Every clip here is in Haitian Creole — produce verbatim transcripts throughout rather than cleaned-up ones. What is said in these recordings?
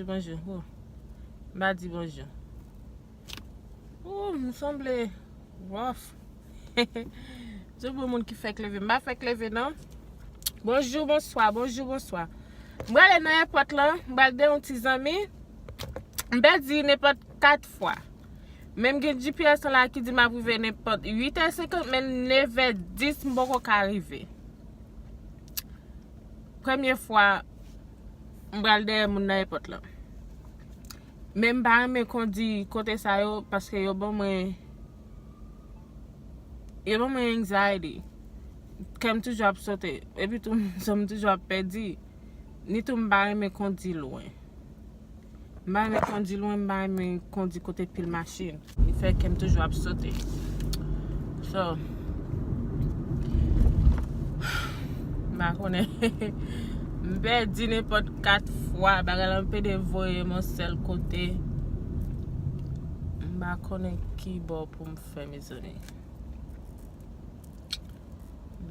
Bonjou. Oh. M pa di bonjou. Oh, m sanble rough. Se bon moun ki fèk leve. M pa fèk leve, non. Bonjou, bonswa, bonjou, bonswa. M prale nan èpòt lan, m pral de yon ti zanmi. M pèdi nenpòt kat fwa. Men m gen G P S lan la ki di m ap rive nenpòt uit è senkant, men nevè dis m poko ka rive. Premye fwa m pral dèyè moun nan èpòt lan. Men m pa renmen kondi kote sa yo, paske yo ban mwen, yo ban mwen anxiety. Kè m toujou ap sote. Epi tou, m toujou ap pèdi. Ni tou m pa renmen kondi lwen. M pa renmen kondi lwen, m pa renmen kondi kote pil machin. Li fè kè m toujou ap sote. So, m pa konnen. M pèdi nenpòt kat fwa. Bagay la m pede voye m yon sèl kote. M pa konnen ki bò pou m fè, mezanmi.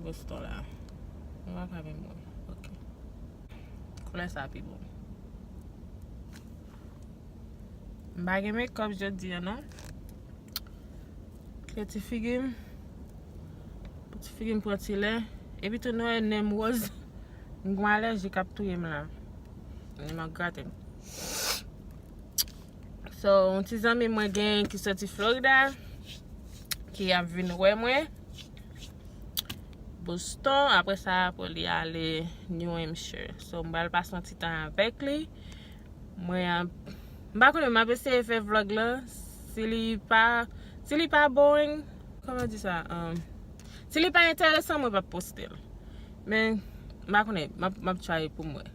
Boston la. M pa ka menm wè. Ok. Koulè sa pi bon. M pa gen makeup jodi a non. Kle ti figi m. Pou ti figi m pran ti lè. Epi tou nou wè nen m woz. M gon alèji k ap touye m la. Nen m ap grate m. So, yon ti zanmi mwen gen ki soti Florida, ki ap vin wè mwen. Boston, apre sa, apre li ale New Hampshire. So, m pral pase yon ti tan avèk li. Mwen ap, m pa konnen, m ap eseye fè vlòg lan. Si li pa, si li pa boring, kòman di sa? Um, si li pa enteresan, mwen p ap poste l. Men, m pa konnen, m ap, m ap try pou m wè.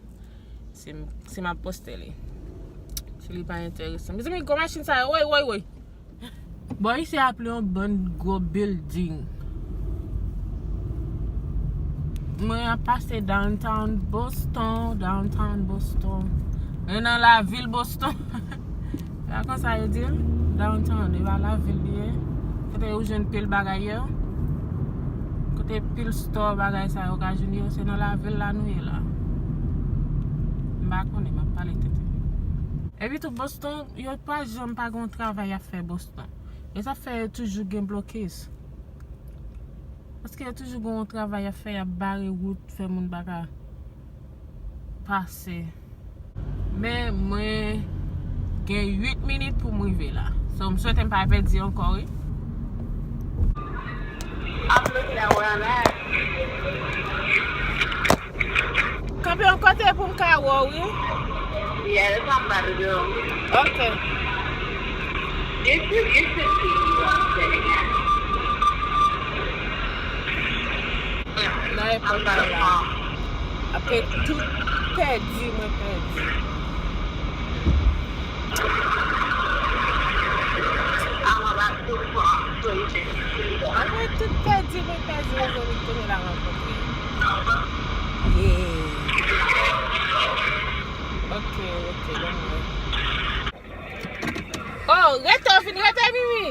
Si m, si m ap poste li. Si li pa enteresan. Mezanmi, gwo machin sa yo, woy, woy, woy. Bò isi a plen yon bann gwo building. Mwen ap pase downtown Boston, downtown Boston. Men nan lavil Boston. Se pa konsa yo di l? Downtown, e pa lavil li ye. Kote ou jwenn pil bagay yo. Kote pil store bagay sa yo ka jwenn yo, se nan lavil la nou ye la. M pa konnen, m ap pale tete. Epi tou Boston, yo pa janm pa gen yon travay y ap fè Boston. E sa fè yo toujou gen blokis. Paske yo toujou gen yon travay y ap fè, y ap bare wout, fè moun pa ka pase. Men mwen gen uit minit pou m rive la. So, m swete m pa pèdi ankò, wi. I'm looking at where I'm at. Kanpe yon kote pou m ka wè w, wi. Yeah, that's what I'm about to do. Ok. You should, you should see what I'm sitting at. Nan èpòt la. Apre tout pèdi, mwen pèdi. I'm about to fall, so you can see what. Apre tout pèdi, mwen pèdi, mezanmi, kounye la rankontre. Yeah. Ok, ok, bon, bon. Oh, rete, w vin rete, Mimi.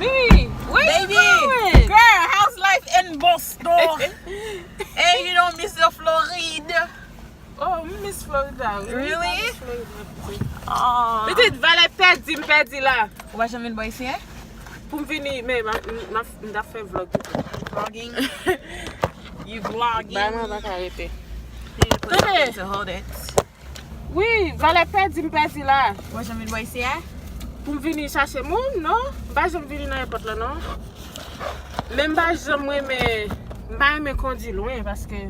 Mimi, where you going? Baby, girl, how's life in Boston? Hey, you don't miss the Florida? Oh, m miss Florida, wi. Really? M miss Florida, pitit. Aw. Pitit, valè pèdi, m pèdi la. Ou pa janm vin bò isi, en? Pou m vini, men, m, m, m, m t ap fè vlòg tou. Vlogging? You vlogging? Bay mwen pa ka rete. You need to put something to hold it. Wi, valè pèdi, m pèdi la. Ou pa janm vin bò isi, en? Pou m vini chache moun, non? M pa janm vini nan èpòt la, non. Men m pa janm renmen, m pa renmen kondi lwen paske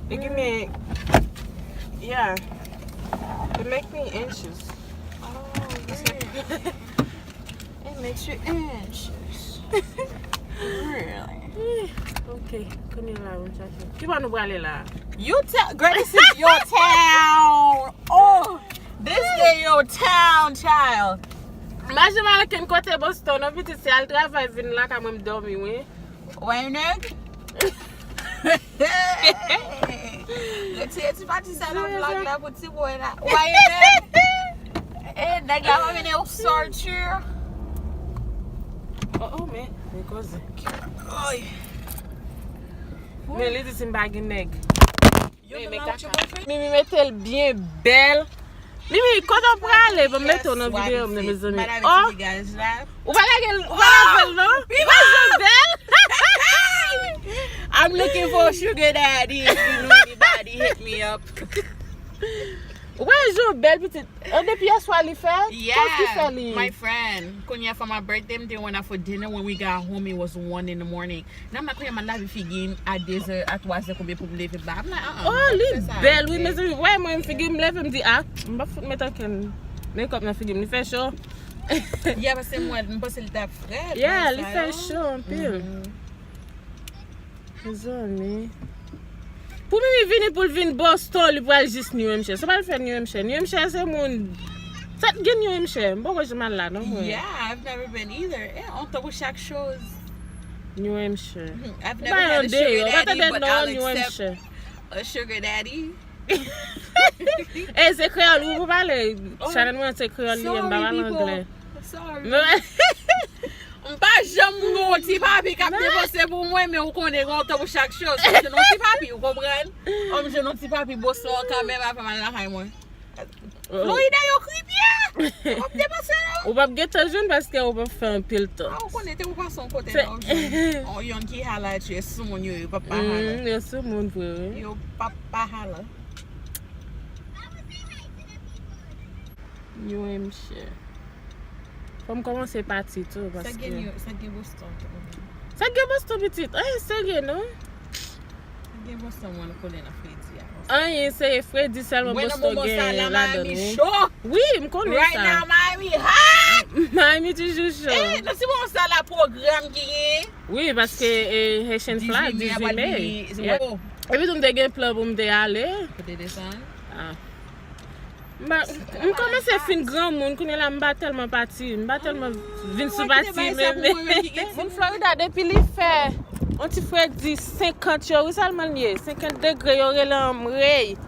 it give me, yeah, it make me anxious. Oh, really? It makes you anxious. Really? Ok, kounye la, m chache. Ki bò nou prale la? You tell, girl, this is your town. Oh, this is your town, child. M pa janm al okenn kote Boston, non, pitit, se al travay, vin lakay mwen, m dòmi, wi. Wè nèg? Retire ti pati sa nan vlòg la pou ti bòy la. Wè nèg? Eh, nèg la pa vin ou sortir. Oh, oh, men, men koze. Oy. Men li di si m pa gen nèg. Mimi mete l byen bèl. Mimi, kote w prale? Ban m mete w nan videyo m nan, mezanmi. Oh! Ou pa lage l, ou pa lave l, non? Ou pa jan bèl? I'm looking for a sugar daddy. If you know anybody, hit me up. Ou pa jan bèl, pitit. An, depi yèswa li fè? Kòman ki fè li? My friend. Kounye a for my birthday, m te went out for dinner. When we got home, it was one in the morning. Nan m la kounye a, m al lave figi m a de zè, a twa zè konbyen pou m leve m ba. M la, ah, ah, oh, li bèl, wi, mezanmi. Wè, mwen, m figi m leve, m di, ah, m p ap fout met ankenn makeup nan figi m. Li fè cho. Yeah, paske m wè, m panse li t ap frèt. Yeah, li fè cho anpil. Mezanmi. Pou Mimi vini, pou l vin Boston, li pral jis New Hampshire. Sa pral fè New Hampshire. New Hampshire se moun. Sa t gen New Hampshire? M poko janm al la, non, mwen. Yeah, I've never been either. Eh, on top of chaque chose. New Hampshire. I've never had a sugar daddy, but I'll accept a sugar daddy. Eh, se kreyòl, wi, pou pale. Chanèl mwen se kreyòl li ye, m pa pale anglè. Sorry. M pa janm gen yon ti papi k ap depanse pou mwen, men ou konnen gen yon tan pou chak choz. Mwen se yon ti papi, ou konprann? Mwen se yon ti papi Boston an kanmenm, avè m al lakay mwen. Florida yo kripye! W ap depanse non. Ou p ap gentan jwenn paske ou p ap fè anpil tan. Ah, ou konnen te ou pase yon kote la, w ap jwenn yon, yon ki hala, epi yo sou moun yo, yo p ap pa hala. Mm, yo sou moun vre, wi. Yo p ap pa hala. New Hampshire. Fò m kòmanse pati tou, paske sa gen Boston tou. Sa gen Boston, pitit? Anyen serye, non? Sa gen Boston, mwen, nou konnen nan fredi a. Anyen serye, fredi sèlman Boston gen ladan l, wi. Wi, m konnen sa. Right now, Miami hot! Miami toujou cho. Eh, nan ti moman sa la, pwogram ki gen. Wi, paske, eh, Haitian flag, dizuit me. Epi tou, m te gen plan pou m te ale. Pou te desann. Ah. M pa, m kòmanse fin granmoun, kounye la m pa tèlman pati, m pa tèlman vin sou pati, men, men. Moun Florida, depi li fè yon ti fredi senkant yo, wi, sèlman l ye, senkant degre, yo rele anmwey.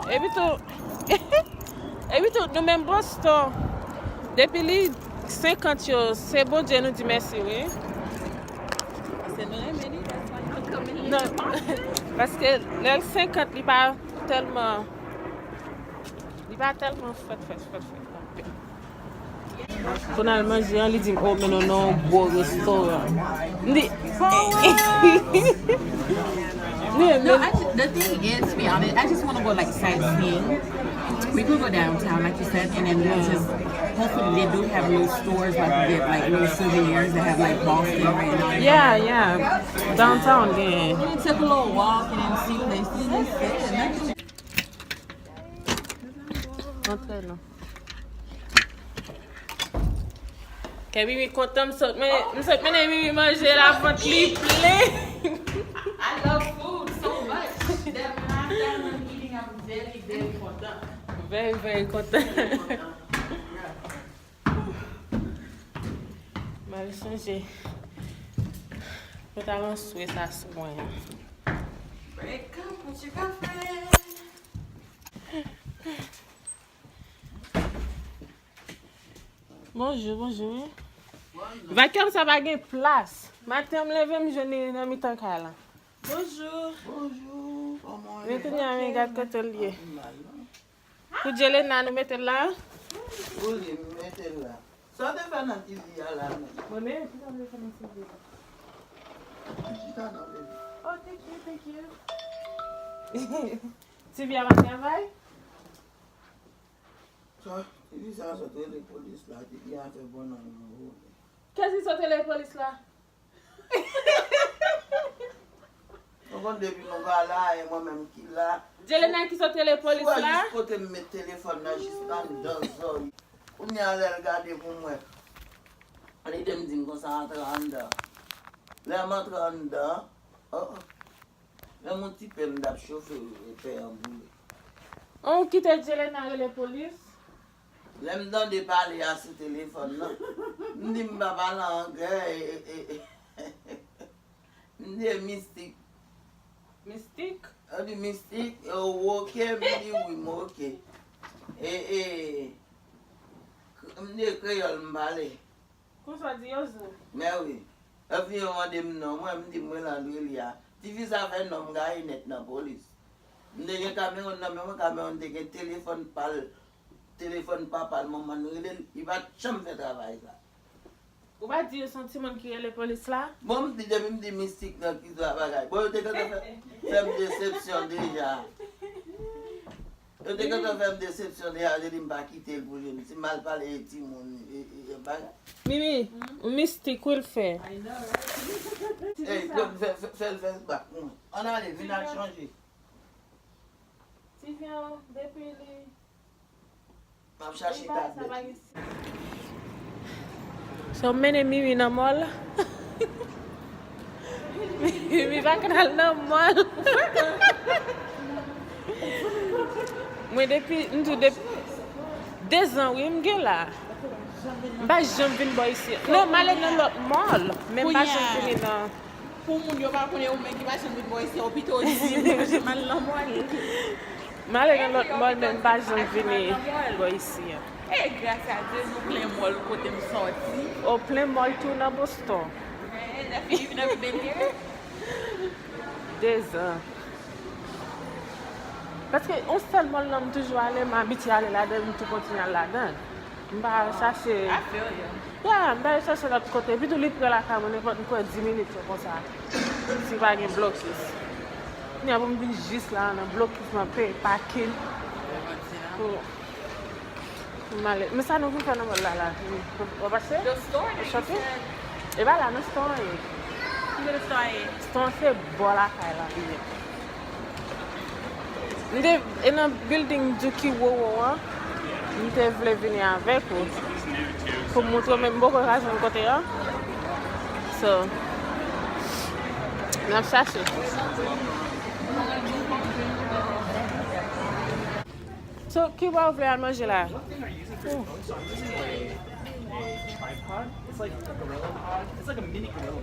Epi tou, epi tou, nou menm Boston, depi li senkant yo, se Bondye nou di mèsi, wi. Paske nou renmen li, that's why you come in here. Non, paske lè l senkant, li pa tèlman Li pa tèlman fèt, fèt, fèt, fèt. Pou n al manje an, li di m, "Oh, men nou nan yon gwo restoran." M di, no, I ju-, the thing is, to be honest, I just wanna go, like, sightseeing. We could go downtown, like you said, and then we'll just, hopefully they do have little stores, like, we get, like, little souvenirs that have, like, Boston written on it. Yeah, yeah. Downtown, yeah. Take a little walk and then see places. That's it. Antre non. Kè Mimi kontan, m sot mennen, m sot mennen Mimi manje, lavant li plen. I love food so much that when I start eating, I'm very, very kontan. Very, very kontan. Very kontan. Yeah. M al chanje pantalon swe sa sou mwen an. Break up with your girlfriend. Bonjou, bonjou, wi. Vakyòm sa pa gen plas. Maten an m leve m jwenn li nan mitan kay la. Bonjou. Bonjou, kòman w ye? Men kounye a, men gad kote l ye. Pou Djelena, nou mete l la? Wi, m mete l la. Sa w te fè nan T V a la menm? Mwen menm, kisa m te fè nan T V a? Chita nan, baby. Oh, thank you, thank you. T V a pa travay? Sa, T V sa sot rele polis la, T V a fè bannann nan vole. Kiyès ki sot rele polis la? Nou konn depi nou pa la, e mwen menm ki la. Djelena ki sot rele polis la? Sou jis kote m met telefòn nan, jis anndan zòrye. Kounye a lè l gade pou mwen, li te m di m konsa antre anndan. Lè m antre anndan, oh, oh. Lè m yon ti pè m t ap chofe, e pè an boule. An, ou kite Djelena rele polis? Lè m tande pale a sou telefòn nan, m di m pa pale anglè, e, e, e, m di e mistik. Mistik? Yo di mistik, e ou oke, m di wi, m oke. E, e, m di e kreyòl m pale. Bonswa, Diozo. Mèwi. Epi yo mande m non mwen, m di mwen Landry li a. Tifi sa fè non m gaye nèt nan polis. M te gen Cameron nan men mwen, Cameron te gen telefòn pa l, telefòn papa l, manman l rele l, li pa t janm fè travay sa. Ou pa di yo se yon timoun ki rele polis la? Bon, m di, depi m di mistik nan ki sa bagay. Bon, yo te gentan fè, fè m desepsyon deja. Yo te gentan fè m desepsyon deja, yo te di m pa kite l pou jwenn. Si m al pale e timoun, e, e, e bagay. Mimi, yon mistik wi l fè. Ey, fè, fè, fè, fè l fè l bak mwen. Ann ale, vin al chanje. Ti fi an, depi li M ap chache tablet. So, m mennen Mimi nan mall. Mimi pa konn al nan mall. Mwen depi, m di w depi de zan wi m gen la. M pa janm vin bò isi. Non, m ale nan lòt mall, men m pa janm vini nan Pou moun yo pa konnen ou menm ki pa janm vin bò isi, ou pito di m pa janm al nan mall. M ale nan lòt mall, men m pa janm vini bò isi an. E gras a Dye, nou plen mall kote m sòti. O plen mall tou nan Boston. Men, lè fini vin ap benyen. De zan. Paske yon sèl mall lan m toujou ale, m abitye ale ladan l, m tou kontinye al ladan l. M pa chache. I feel you. Yeah, m pa al chache lòt kote. Epi tou li pre lakay mwen, nenpòt m kwè di minit yo konsa. Si pa gen blokis. Kounye a pou m vin jis la nan blokis nan peye pakin. Pou, pou m ale. Men sa nou vin fè nan mall la la? W ap achte? The store that you said. E pa la nan store an ye. Ki kote store an ye? Store an se bò lakay la li ye. M te, e nan building Duki Wowo an, m te vle vini avèk ou pou m montre w, men m poko ka jwenn kote a. So, n ap chache. So, ki bò w vle al manje la?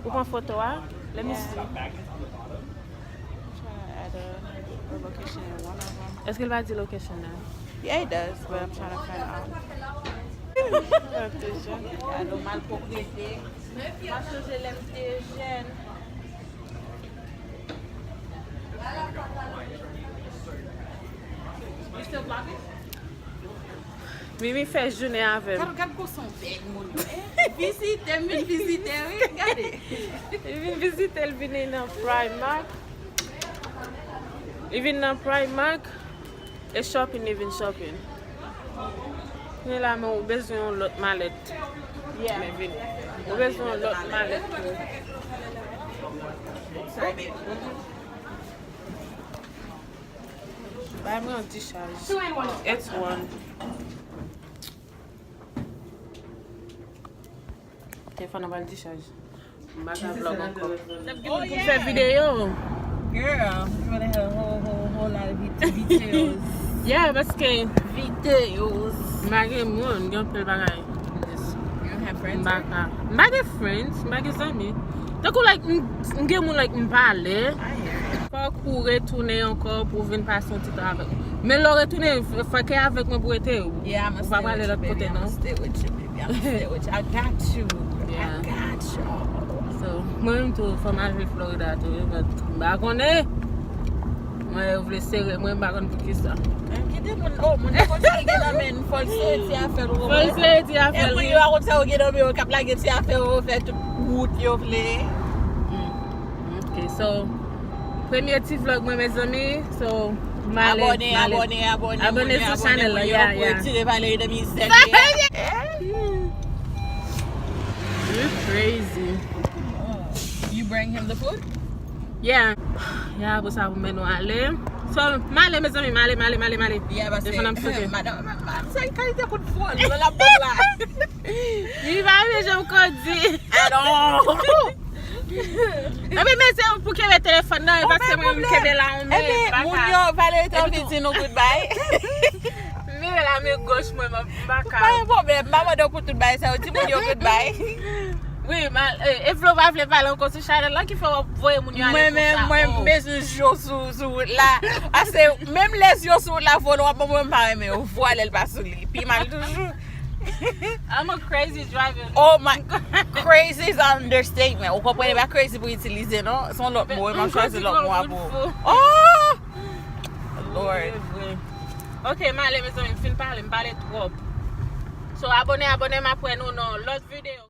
Ou pran foto a? Let me see. Trying to add a, a location in one of them. Èske l pa di location nan? Yeah, it does, but I'm trying to find out. Gade malproprete. Mwen sonje lè m te jèn. You still vlogging? Mimi fè jounen avè m. Gad, gad konsa w bèl moun. Vizitè, m vin vizitè, wi, gade. Li vin vizite, l vini nan Primark. Li vin nan Primark. E shopping, li vin shopping. Kounye la, men ou bezwen yon lòt malèt. Yeah. Men vini. Ou bezwen yon lòt malèt tou. Bay mwen yon dichaj. It's one. Telefòn nan pral dichaj. M pa ka vlog ankò. N ap gen moun pou fè videyo. Girl, you wanna have a whole, whole, whole lot of vid-, videos. Yeah, paske videos. M pa gen moun, gen anpil bagay. You don't have friends, right? M pa ka. M pa gen friends, m pa gen zanmi. Tankou, like, m, m gen moun, like, m pale. I hear you. Fòk ou retounen ankò pou vin pase yon ti tan avèk mwen. Men lè w retounen, f-, fòk e avèk mwen pou rete. Yeah, I'ma stay with you, baby. Ou pa prale lòt kote, non. I'ma stay with you, baby. I'ma stay with you. I got you. Yeah. I got you. So, mwen menm tou, fò m al viv Florida tou, wi, but m pa konnen. Mwen, yo vle sere mwen, m pa konn poukisa. Men kite moun, oh, moun nan konn sa l gen nan men l, fò l sere ti afè l, ou konprann? Fò l sere ti afè l, wi. E moun yo a konn sa yo gen nan men yo, k ap lage ti afè yo, fè tout wout yo vle. Hmm. Ok, so, premye ti vlog mwen, mezanmi. So, m ale, abòne, m ale. Abòne, abòne, abòne sou channel la, yeah, yeah. Pou retire Valerie nan mizè. You crazy. You bring him the food? Yeah. Yeah, apre sa, pou mennen w ale. So, m ale, mezanmi, m ale, m ale, m ale, m ale. Yeah, paske, telefòn nan m sote. Madanm, madanm, sa ki kalite kout fwòn, lè l ap bon la. Li pa vle janm kondi. At all. Epi, men se pou kenbe telefòn nan, e paske mwen, m kenbe la, on men, m pa ka. Moun yo, Valerie te anvi di nou goodbye. M vire la men goch mwen, m pa ka. Pa gen pwoblèm, m pa mande w pou tout bagay sa yo, di moun yo goodbye. Wi, mal, e, e vle w pa vle pale ankò sou chanèl la ki fè w ap voye moun yo ale konsa. Mwen menm, mwen, m bezwen zye w sou, sou wout la. Paske menm lè zye w sou wout la, vòlè w ap ban mwen, m pa renmen yo. Vwalè l pa sou li. Pi mal toujou. I'm a crazy driver. Oh my, crazy is an understatement. Ou konprann, e pa crazy pou itilize, non? Se yon lòt mo, e m ap chwazi lòt mo a pou. Oh! Lord. Ok, m ale, mezanmi, m fin pale, m pale twòp. So, abòne, abòne, m ap wè nou nan lòt videyo.